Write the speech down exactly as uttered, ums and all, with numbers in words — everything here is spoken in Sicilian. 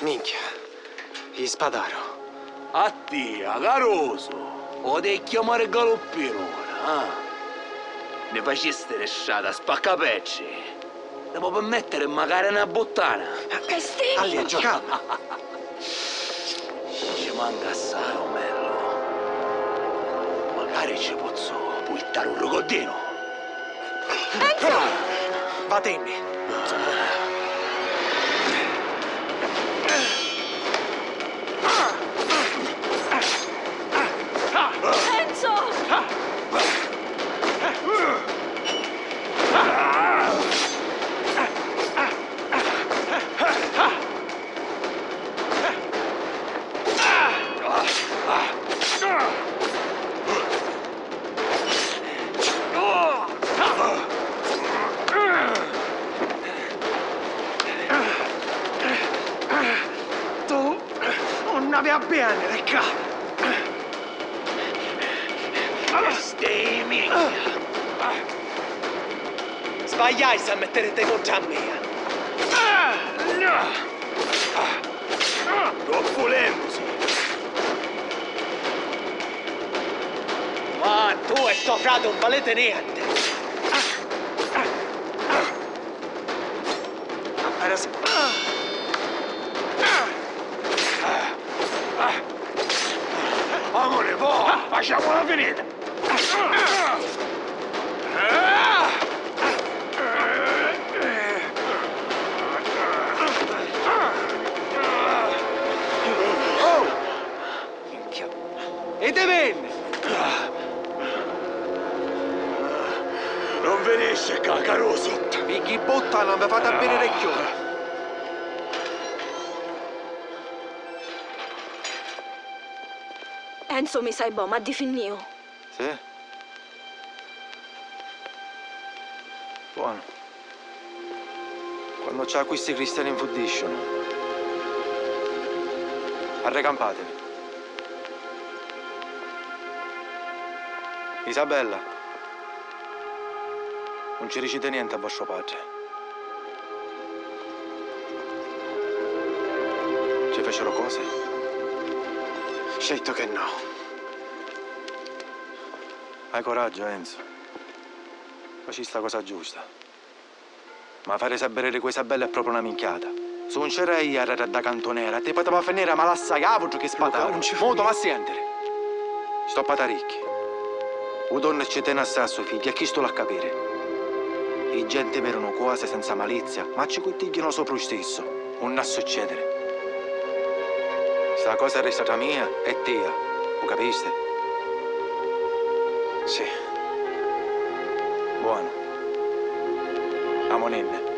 Minchia, i spadaru. A tia, carusu! O devi chiamari Galuppinu ora, ah? Ni facisti di strata, spaccapeddi! Ti po' permettiri macari na buttana! Che stinchi! Alli, giucamu! Ci manca assai, o mellu. Macari ci pozzu purtari un rucoddinu. Enzo! Vatinni! Enzo! Tu nun havi a vèniri ccà! Stimi! Sbagliasti a mittiriti contra a mia! Troppu lentu si! Ma tu e to frati nun valiti nenti! Era s-, Amore, vo, facciamola finita! Oh! Minchia. E te venne! Non venisci ccà, carusu! Figghi puttana, non vi fate a vedere cchiù! Enzo, mi sai bo, m'ha difinniu. Sì? Buono. Quannu c'ha quisti cristiani nfuddisciunu. Arrecampatevi. Isabella, nun ci diciti nienti a vostru patri. Ci fecero cose? Certo che no. Hai coraggio, Enzo. Facisti la cosa giusta. Ma fari sapiri cu Isabella è propriu na minchiata. Si nun c'era io arreri a dda cantunera, ti poteva finiri mali assai autru chi spatari. Luca, nun ci fu. Mo tu l'ha a sentiri. Sto pataricchi. U Don ci teni assai a so figghia e chistu l'ha capiri. I genti virunu cosi senza malizia, ma ci cuttigghianu sopra u stissu. Nun ha succediri. Sta cosa resta tra mia e tia, u capisti? Sì. Buono. Amuninni.